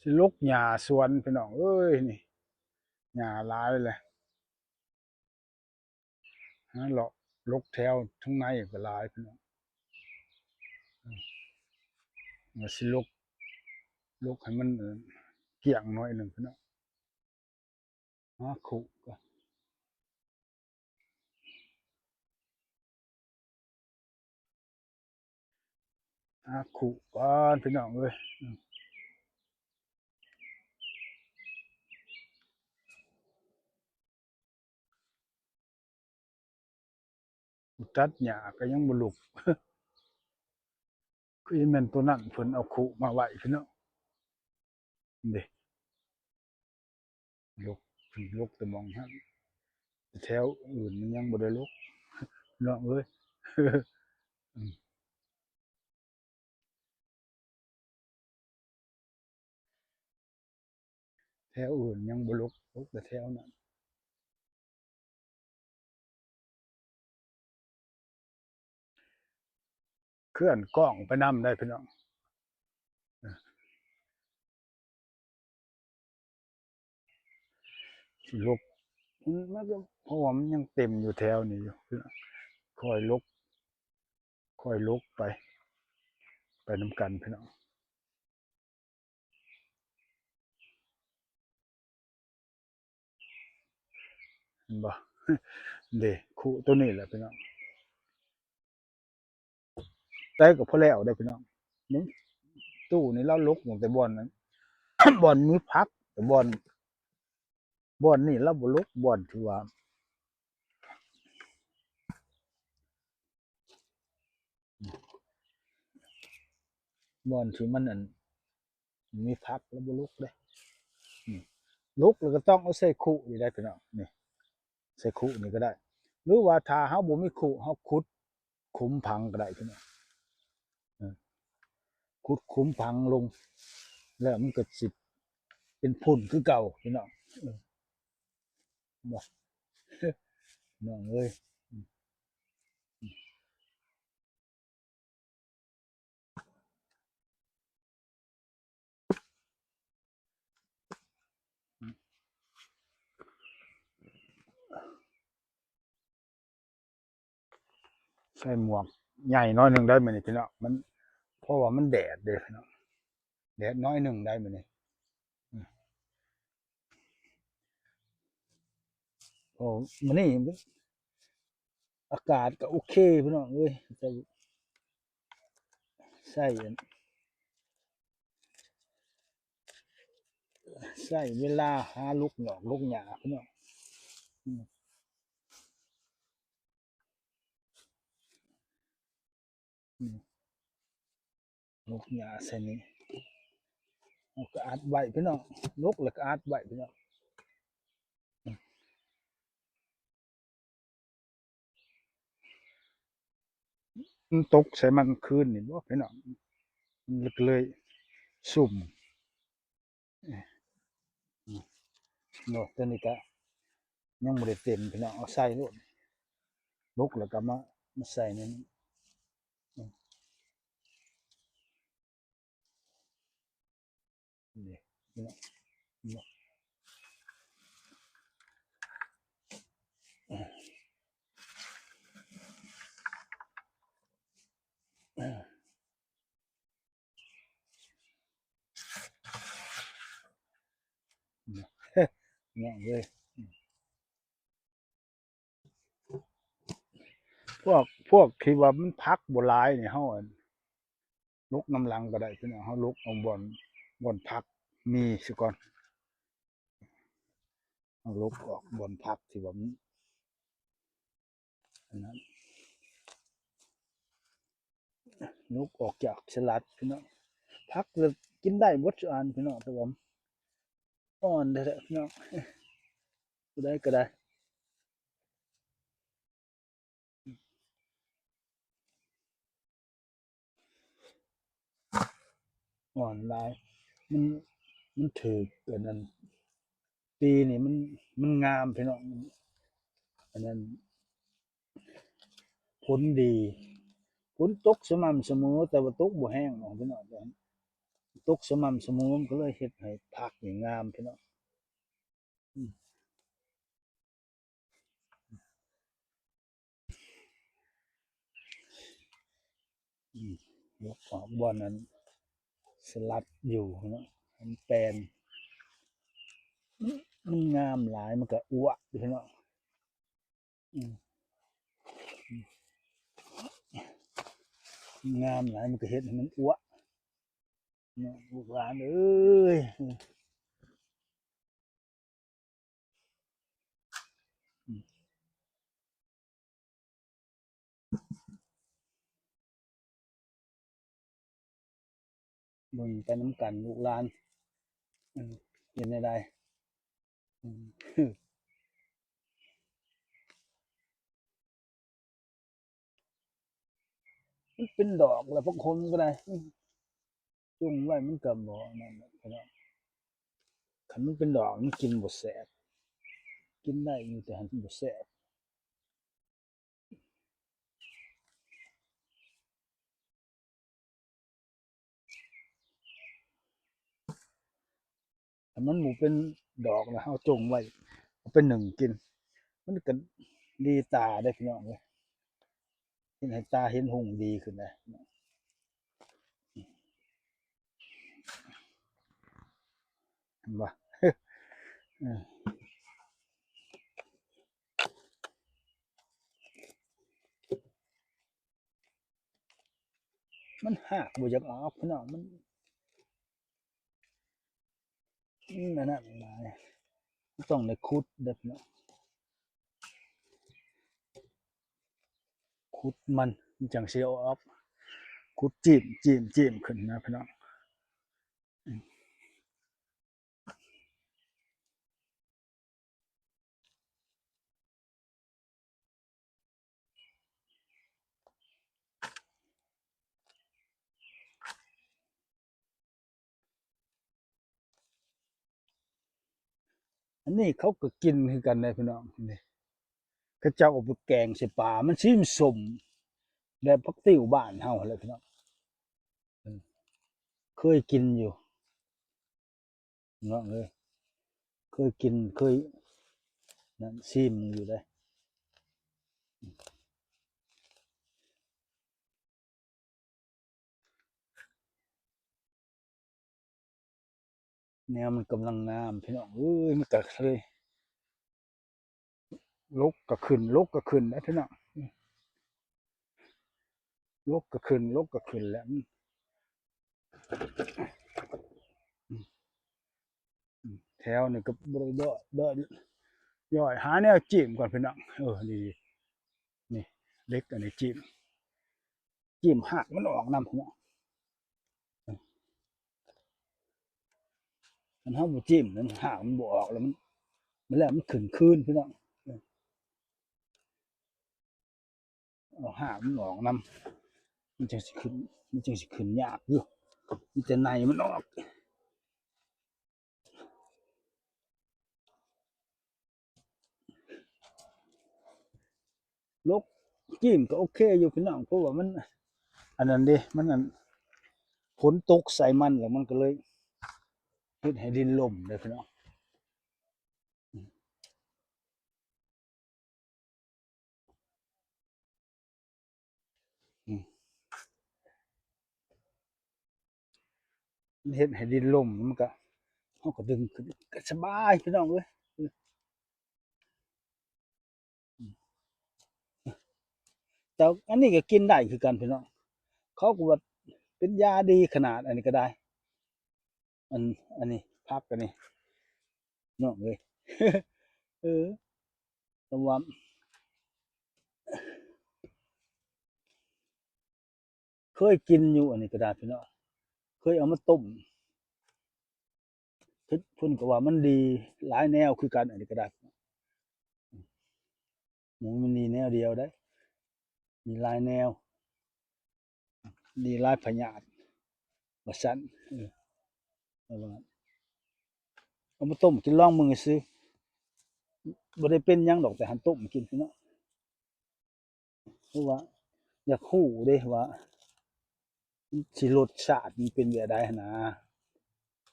ຊິຫຼົກຫຍ້າສວນພີ່ນ້ອງເອີຍ ນີ້ຫຍ້າຫຼາຍແຫຼະ. ຫາເລາະຫຼົກແຖວທາງໃນກໍຫຼາຍພີ່ນ້ອງ. ອືມ ວ່າຊິຫຼົກ ຫຼົກໃຫ້ມັນ ເອີ ກ້ຽງໜ້ອຍໜຶ່ງພີ່ນ້ອງ. ຫາຄຸກໍ ຫາຄຸກ່ອນພີ່ນ້ອງເອີຍ. ອືມ ຕັດຫຍ້າກໍຍັງບໍ່ຫຼຸກ ຄືແມ່ນໂຕນັ້ນເພິ່ນເອົາຄຸມາໄວ້ພີ່ນ້ອງ ເດ້ ຫຼົກ ຫຼົກແຕ່ໝ່ອງຫັ້ນ ແຖວອື່ນມັນຍັງບໍ່ໄດ້ຫຼົກ ພີ່ນ້ອງເອີຍ. ອືມ ແຖວອື່ນຍັງບໍ່ຫຼົກ ຫຼົກແຕ່ແຖວນັ້ນ. ເຄື່ອນກ້ອງໄປນຳໄດ້ພີ່ນ້ອງ ເອີ ຫຼົກ ມັນກໍ ເພາະວ່າມັນຍັງເຕັມຢູ່ແຖວນີ້ຢູ່ ຄ່ອຍຫຼົກ ຄ່ອຍຫຼົກໄປ ໄປນຳກັນພີ່ນ້ອງ. ເຫັນບໍ່ ເດ້ ຄຸໂຕນີ້ແຫຼະພີ່ນ້ອງ. ແຕ່ກໍພໍແລ້ວເດ້ພີ່ນ້ອງ ນີ້ ຕູ້ນີ້ລາວຫຼົກຕັ້ງແຕ່ບ່ອນນັ້ນ ບ່ອນມີຜັກ ແຕ່ບ່ອນ ບ່ອນນີ້ລາວບໍ່ຫຼົກ ບ່ອນທີ່ວ່າ ບ່ອນທີ່ມັນ ອັນ ມີຜັກແລ້ວບໍ່ຫຼົກເດ້ ອືມ ຫຼົກແລ້ວກໍຕ້ອງເອົາໃສ່ຄຸນີ້ໄດ້ພີ່ນ້ອງ ນີ້ ໃສ່ຄຸນີ້ກໍໄດ້ ຫຼືວ່າຖ້າເຮົາບໍ່ມີຄຸ ເຮົາຂຸດຂຸມຝັງກໍໄດ້ພີ່ນ້ອງ ເອີ ຂຸດຂຸມຝັງລົງ ແລ້ວມັນກໍຊິເປັນພຸ້ນຄືເກົ່າພີ່ນ້ອງ ເອີ. ບໍ່ ນ້ອງເອີຍ ໃສ່ໝວກໃຫຍ່ໜ້ອຍໜຶ່ງໄດ້ມື້ນີ້ພີ່ນ້ອງ ມັນ ເພາະວ່າມັນແດດເດ້ພີ່ນ້ອງ ແດດໜ້ອຍໜຶ່ງໄດ້ມື້ນີ້ ອືມ ໂອ້ ມື້ນີ້ອາກາດກໍໂອເຄພີ່ນ້ອງເອີຍ ແຕ່ໃຊ້ອັນ ໃຊ້ເວລາຫາຫຼົກຫຍ້ອງຫຼົກຫຍ້າພີ່ນ້ອງ ອືມ ອືມ ຫຼົກຫຍ້າໃສ່ນີ້ ເຮົາກໍອັດໄວ້ພີ່ນ້ອງ ຫຼົກແລ້ວກໍອັດໄວ້ພີ່ນ້ອງ ອືມ ມັນຕົກໃສ່ມັນຄືນນີ້ບໍ່ພີ່ນ້ອງ ມັນກໍເລີຍຊຸ່ມ ເນາະ ຕົວນີ້ກະຍັງບໍ່ໄດ້ເຕັມພີ່ນ້ອງ ເອົາໃສ່ໂລດ ຫຼົກແລ້ວກະມາ ມາໃສ່ໃນນີ້ ນີ້ພີ່ນ້ອງ ນີ້ ເນາະເລີຍ ພວກ ພວກທີ່ວ່າມັນຜັກບໍ່ຫຼາຍນີ້ ເຮົາ ອັນ ຫຼົກນຳຫຼັງກໍໄດ້ພີ່ນ້ອງ ເຮົາຫຼົກເອົາບ່ອນ ບ່ອນຜັກມີຊະກ່ອນ ເຮົາຫຼົກອອກບ່ອນຜັກທີ່ວ່າມັນ ອັນນັ້ນ ຫຼົກອອກຈາກສະຫຼັດພີ່ນ້ອງ ຜັກລະກິນໄດ້ເບິດທຸກອັນພີ່ນ້ອງ ແຕ່ວ່າອ່ອນແທ້ໆພີ່ນ້ອງ ຜູ້ໃດກໍໄດ້ ອ່ອນຫຼາຍ ມັນ ມັນຖືກອັນນັ້ນ ປີນີ້ມັນ ມັນງາມພີ່ນ້ອງ ອັນນັ້ນ ຜົນດີ ຝົນຕົກສະໝ່ຳສະເໝີ ແຕ່ວ່າຕົກບໍ່ແຮງດອກພີ່ນ້ອງ ແຕ່ ຕົກສະໝ່ຳສະເໝີ ມັນກໍເລີຍເຮັດໃຫ້ຜັກນີ້ງາມພີ່ນ້ອງ. ອືມ ອືມ ຍົກອອກບ່ອນນັ້ນສະຫຼັດຢູ່ເນາະ ມັນແປນ ມັນ ມັນງາມຫຼາຍ ມັນກະອວະຢູ່ເນາະ. ອືມ ອືມ ງາມຫຼາຍ ມັນກະເຮັດໃຫ້ມັນອວະເນາະ ລູກຫຼານເອີຍ. ອືມ ເບິ່ງໄປນຳກັນລູກຫຼານ ເປັນແນວໃດ? ມັນເປັນດອກແລ້ວ ຜັກໂຂມກໍໄດ້ ຈົ່ງໄວ້ມັນກໍບໍ່ນັ້ນແຫຼະພີ່ນ້ອງ. ຄັນມັນເປັນດອກມັນກິນບໍ່ແຊບ ກິນໄດ້ຢູ່ ແຕ່ຫັ້ນບໍ່ແຊບ. ຖ້າມັນບໍ່ເປັນດອກລະເຮົາຈົ່ງໄວ້ ເອົາໄປໜຶ້ງກິນ ມັນກໍດີຕາເດ້ພີ່ນ້ອງເອີຍ ເຮັດໃຫ້ຕາເຫັນຮຸ່ງດີຂຶ້ນເດ້ ເຫັນບໍ່? ເອີ ມັນຮາກບໍ່ຢາກອອກພີ່ນ້ອງ ມັນ ອືມ ອັນນັ້ນຫຼາຍ ຕ້ອງໄດ້ຂຸດເດີພີ່ນ້ອງ ຂຸດມັນ ມັນຈັ່ງຊິອອກ ຂຸດຈີ້ມ ຈີ້ມ ຈີ້ມຂຶ້ນນະພີ່ນ້ອງ. ອັນນີ້ເຂົາກໍກິນຄືກັນເດ້ພີ່ນ້ອງ ນີ້ ເຂົາເຈົ້າເອົາໄປແກງໃສ່ປາ ມັນຊິສົ້ມແບບຜັກຕິ້ວບ້ານເຮົາຫັ້ນແຫຼະພີ່ນ້ອງ ເຄີຍກິນຢູ່ ເນາະເອີຍ ເຄີຍກິນ ເຄີຍນັ້ນ ຊີມຢູ່ເດ້. ແນວມັນກຳລັງງາມພີ່ນ້ອງເອີຍ ມັນກະເຄີຍ ລົກກະຂຶ້ນ ລົກກະຂຶ້ນແຫຼະພີ່ນ້ອງ ລົກກະຂຶ້ນ ລົກກະຂຶ້ນແຫຼະ ແຖວນີ້ກໍບໍ່ໄດ້ເດາະ ເດາະ ຍ້ອຍ ຫາແນວຈີ້ມກ່ອນພີ່ນ້ອງ ເອີ ນີ້ ນີ້ ເຫຼັກອັນນີ້ຈີ້ມ ຈີ້ມຮາກມັນອອກນຳພີ່ນ້ອງ. ຄັນເຮົາບໍ່ຈີ້ມນັ້ນ ຮາກມັນບໍ່ອອກ ແລ້ວມັນ ມັນແລ້ວມັນຂຶ້ນຄືນພີ່ນ້ອງ ເອົາຮາກມັນອອກນຳ ມັນຈັ່ງຊິຂຶ້ນ ມັນຈັ່ງຊິຂຶ້ນຍາກຢູ່ ມີແຕ່ໃນມັນອອກ. ລົກຈີ້ມກໍໂອເຄຢູ່ພີ່ນ້ອງ ເພາະວ່າມັນ ອັນນັ້ນເດ້ ມັນ ອັນ ຝົນຕົກໃສ່ມັນ ແລ້ວມັນກໍເລີຍເຮັດໃຫ້ດິນຫຼົ່ມເດ້ພີ່ນ້ອງ. ອືມ ມັນເຮັດໃຫ້ດິນຫຼົ່ມ ມັນກະ ເຮົາກະດຶງຂຶ້ນ ກະສະບາຍພີ່ນ້ອງເອີຍ. ອືມ ແຕ່ອັນນີ້ກະກິນໄດ້ຄືກັນພີ່ນ້ອງ ເຂົາກະວ່າເປັນຢາດີຂະໜາດ ອັນນີ້ກະໄດ້ ອັນ ອັນນີ້ ຜັກອັນນີ້ ນ້ອງເອີຍ ເອີ ແຕ່ວ່າ ເຄີຍກິນຢູ່ ອັນນີ້ກະໄດ້ພີ່ນ້ອງ ເຄີຍເອົາມາຕົ້ມ ເພິ່ນ ເພິ່ນກໍວ່າມັນດີຫຼາຍແນວຄືກັນ ອັນນີ້ກໍໄດ້ ບໍ່ແມ່ນດີແນວດຽວໃດ ມີຫຼາຍແນວ ດີຫຼາຍພະຍາດ ວ່າຊັ້ນ ເອີ ເອົາມາຕົ້ມກິນລອງເບິ່ງຊື່ ບໍ່ໄດ້ເປັນຫຍັງດອກ ແຕ່ຫັ້ນຕົ້ມກິນເນາະ. ເພາະວ່າຢາກຮູ້ເດ້ວ່າ ມັນຊິລົດຊາດມັນເປັນແບບໃດຫັ້ນນາ.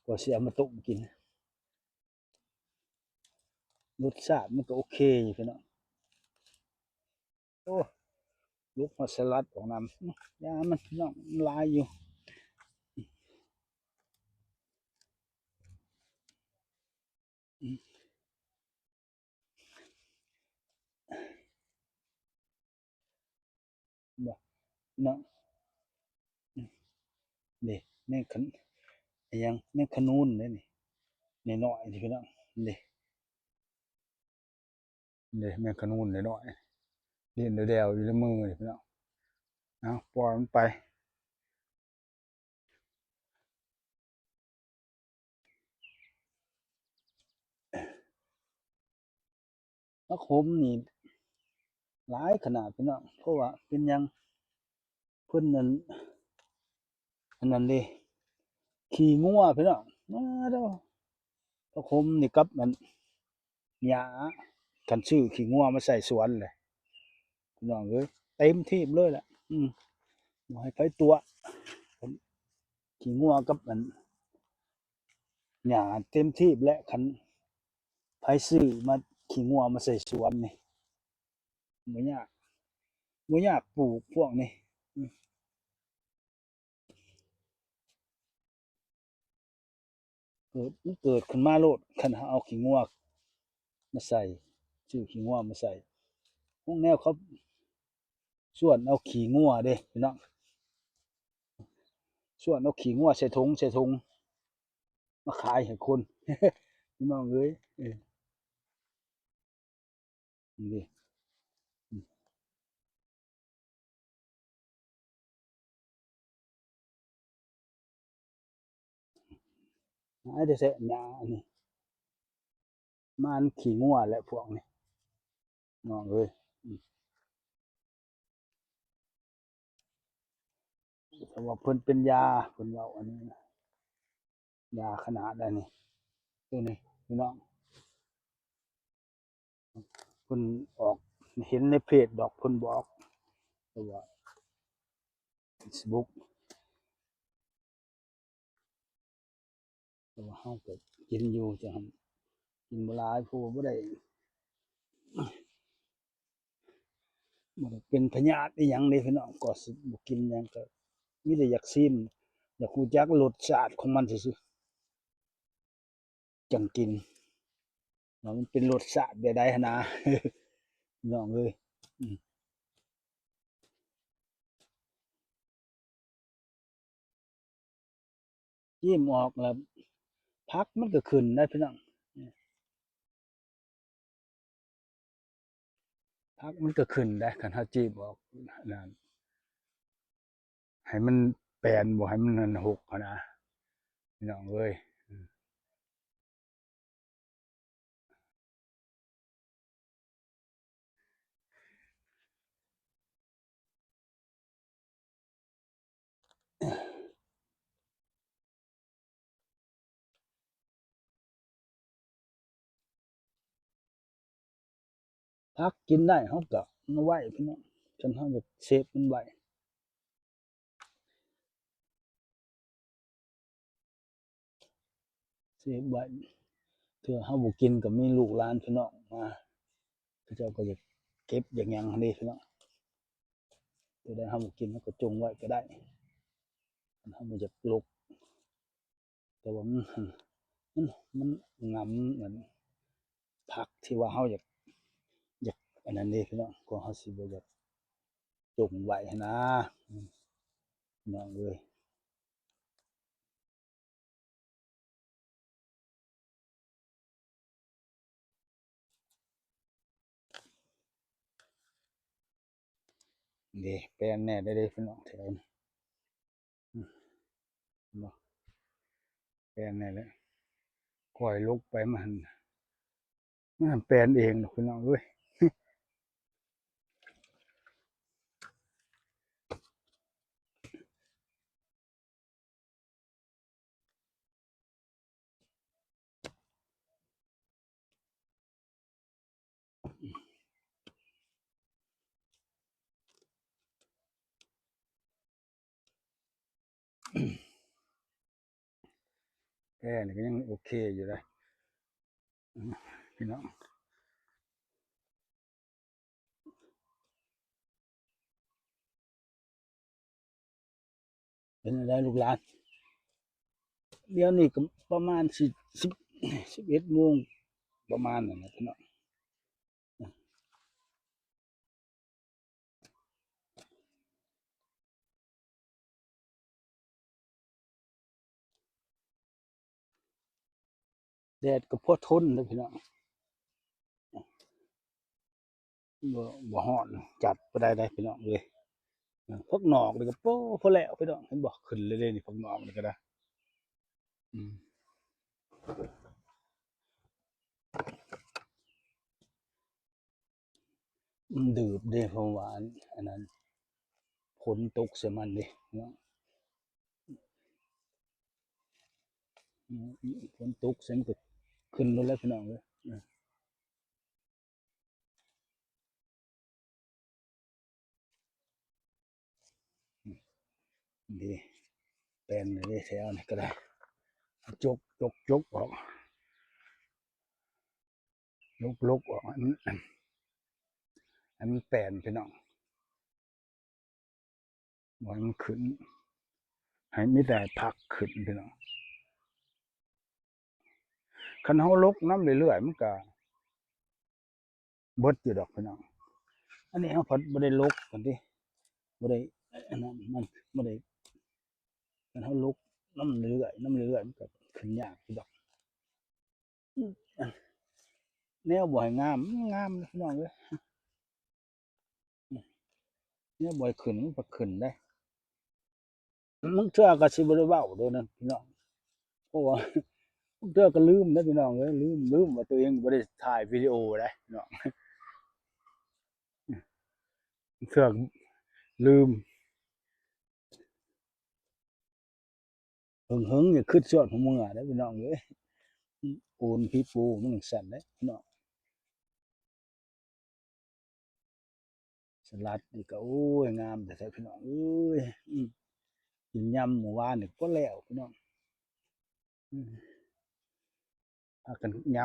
ກວ່າຊິເອົາມາຕົ້ມກິນ ລົດຊາດມັນກໍໂອເຄຢູ່ພີ່ນ້ອງ. ໂອ້ ລູກຮອດສະຫຼັດອອກນຳ ຢ່າມັນພີ່ນ້ອງ ມັນຫຼາຍຢູ່. ບໍ່ເນາະ ເດ້ ແມງຂະ ອີ່ຫຍັງ ແມງຂະນູນເດ້ນີ້ ນ້ອຍໆ ນີ້ພີ່ນ້ອງ ເດ້ ເດ້ ແມງຂະນູນນ້ອຍໆ ຫຼິ້ນແດວໆ ຢູ່ໃນມືນີ້ພີ່ນ້ອງ. ເອົາ ປ່ອຍມັນໄປ. ຜັກໂຫມນີ້ຫຼາຍຂະໜາດພີ່ນ້ອງ ເພາະວ່າເປັນຫຍັງ ເພິ່ນນັ້ນ ອັນນັ້ນເດ້ ຂີ້ງົວພີ່ນ້ອງ ມາເດີ ຜັກໂຫມນີ້ກັບອັນຫຍ້າ ຄັນຊື້ຂີ້ງົວມາໃສ່ສວນແຫຼະ ພີ່ນ້ອງເອີຍ ເຕັມທີ່ເລີຍແຫຼະ ອື ບໍ່ໃຫ້ໃຜຕົວະ ຂີ້ງົວກັບອັນຫຍ້າເຕັມທີ່ແຫຼະ ຄັນໃຜຊື້ມາ ຂີ້ງົວມາໃສ່ສວນນີ້ ບໍ່ຍາກ ບໍ່ຍາກປູກພວກນີ້ ອື ເກີດ ມັນເກີດຂຶ້ນມາໂລດ ຄັນເຮົາເອົາຂີ້ງົວມາໃສ່ ຊື້ຂີ້ງົວມາໃສ່ ຂອງແນວເຂົາສວນເອົາຂີ້ງົວເດ້ພີ່ນ້ອງ ສວນເອົາຂີ້ງົວໃສ່ຖົງ ໃສ່ຖົງ ມາຂາຍໃຫ້ຄົນ ພີ່ນ້ອງເອີຍ ເອີ ນີ້ ຫຼາຍແທ້ໆ ຫຍ້າອັນນີ້ ມານຂີ້ງົວແຫຼະພວກນີ້ ນ້ອງເອີຍ ອື ເພາະວ່າເພິ່ນເປັນຢາ ເພິ່ນເວົ້າອັນນີ້ນະ ຢາຂະໜາດໃດນີ້ ໂຕນີ້ພີ່ນ້ອງ ເພິ່ນອອກ ເຫັນໃນເພຈດອກ ເພິ່ນບອກ ຫຼືວ່າເຟສບຸກ ແຕ່ວ່າເຮົາກໍກິນຢູ່ ແຕ່ວ່າກິນບໍ່ຫຼາຍ ເພາະວ່າບໍ່ໄດ້ ບໍ່ໄດ້ເປັນພະຍາດອີ່ຫຍັງເດ້ພີ່ນ້ອງ ກໍຊິບໍ່ກິນຫຍັງ ກໍມີແຕ່ຢາກຊີມ ຢາກຮູ້ຈັກລົດຊາດຂອງມັນຊື່ໆ ຈັ່ງກິນ ວ່າມັນເປັນລົດຊາດແບບໃດຫັ້ນນາ ພີ່ນ້ອງເອີຍ ອື ຈີ້ມອອກແລ້ວ ຜັກມັນກໍຂຶ້ນໄດ໋ພີ່ນ້ອງ ຜັກມັນກໍຂຶ້ນໄດ໋ ຄັນເຮົາຈີ້ມອອກນັ້ນ ໃຫ້ມັນແປນ ບໍ່ໃຫ້ມັນຫັ້ນຫົກຫັ້ນນະ ພີ່ນ້ອງເອີຍ ອື. ຜັກກິນໄດ້ ເຮົາກໍເອົາໄວ້ພີ່ນ້ອງ ຄັນເຮົາຢາກເຊບມັນໄວ້ ເຊບໄວ້ ເທື່ອເຮົາບໍ່ກິນກໍມີລູກຫຼານພີ່ນ້ອງມາ ເຂົາເຈົ້າກໍຢາກເກັບຢາກຫຍັງຫັ້ນເດ້ພີ່ນ້ອງ ໂຕໃດເຮົາບໍ່ກິນເຮົາກໍຈົ່ງໄວ້ກໍໄດ້ ຄັນເຮົາບໍ່ຢາກລົກ ແຕ່ວ່າມັນ ມັນ ມັນງຳອັນຜັກທີ່ວ່າເຮົາຢາກ ຢາກອັນນັ້ນເດ້ພີ່ນ້ອງ ກໍເຮົາຊິບໍ່ຢາກຈົ່ງໄວ້ຫັ້ນນາ ພີ່ນ້ອງເອີຍ. ເດ້ ແປນແດ່ເດ້ພີ່ນ້ອງ ແຖວນີ້ ອືມ ເຫັນບໍ່ ແປນແດ່ແຫຼະ ຂ້ອຍລົກໄປ ມັນ ມັນແປນເອງດອກພີ່ນ້ອງເອີຍ. ແ นี่ก็ยังโอเคอยู่นะ อืม พี่น้อง เป็นจั่งใดลูกหลาน เดี๋ยวนี้ก็ประมาณสิ สิบ สิบเอ็ดโมง ประมาณนั้นแหละพี่น้อง แดดก็พอทนเด้อพี่น้อง บ่ บ่ฮ้อนจัดปานใดเด้อพี่น้องเอ้ย ผักหนอกนี่ก็ โอ้ พอแล้วพี่น้อง เห็นบ่ ขึ้นเลยเด้นี่ ผักหนอกนี่ก็ได้ อืม มันดืบเด้ เพราะว่าอัน อันนั้น ฝนตกใส่มันเด้เนาะ อืม ฝนตกใส่มันก็ขึ้นโลดแหละพี่น้องเอ้ย นี่ แปนนี่แถวนี่ก็ได้ จก จก จกออก ลก ลกออก ให้มัน ให้มันแปนพี่น้อง บ่ให้มันขึ้น ให้มีแต่ผักขึ้นพี่น้อง คันเฮาลกนำเรื่อยๆ มันก็เบิดอยู่ดอกพี่น้อง อันนี้เฮาพัดบ่ได้ลกกันติ บ่ได้อันนั้น มันบ่ได้ คันเฮาลกนำเรื่อยๆ นำเรื่อยๆ มันก็ขึ้นยากอยู่ดอก อืม แนวบ่ให้งาม มันงามเด้อพี่น้องเอ้ย เนี่ยบ่อยขึ้น มันก็ขึ้นได้ บางเทื่อก็สิบ่ได้เว้าโดนนั่นพี่น้อง เพราะว่า บางเทื่อก็ลืมเด้อพี่น้องเอ้ย ลืม ลืมว่าตัวเองบ่ได้ถ่ายวิดีโอเด้พี่น้อง บางเทื่อลืม เหิงๆ นี่คิดชวนหัวเมือเด้อพี่น้องเอ้ย โอนผีปูมันจั่งซั้นเด้อพี่น้อง สลัดนี่ก็ โอ้ย งามแท้ๆ พี่น้องเอ้ย อืม กินยำมื้อวานนี่ก็แล้วพี่น้อง อืม พากันย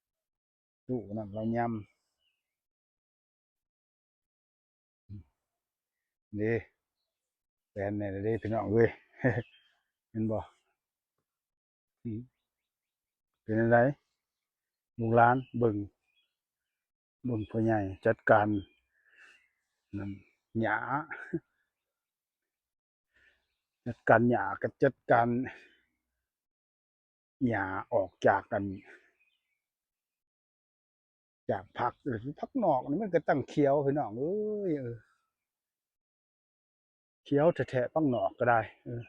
ำ ตู้นั่นเรายำ อืม นี่ แปนแหน่เด้พี่น้องเอ้ย เห็นบ่ อืม เป็นจั่งใด ลูกหลาน เบิ่ง เบิ่งพ่อใหญ่จัดการนั่น หญ้า จัดการหญ้ากับจัดการหญ้าออกจากกัน จากผัก เออ ผักหนอกนี่มันก็ตั้งเขียวพี่น้องเอ้ย เออ เขียวแท้ๆ ผักหนอกก็ได้ เออ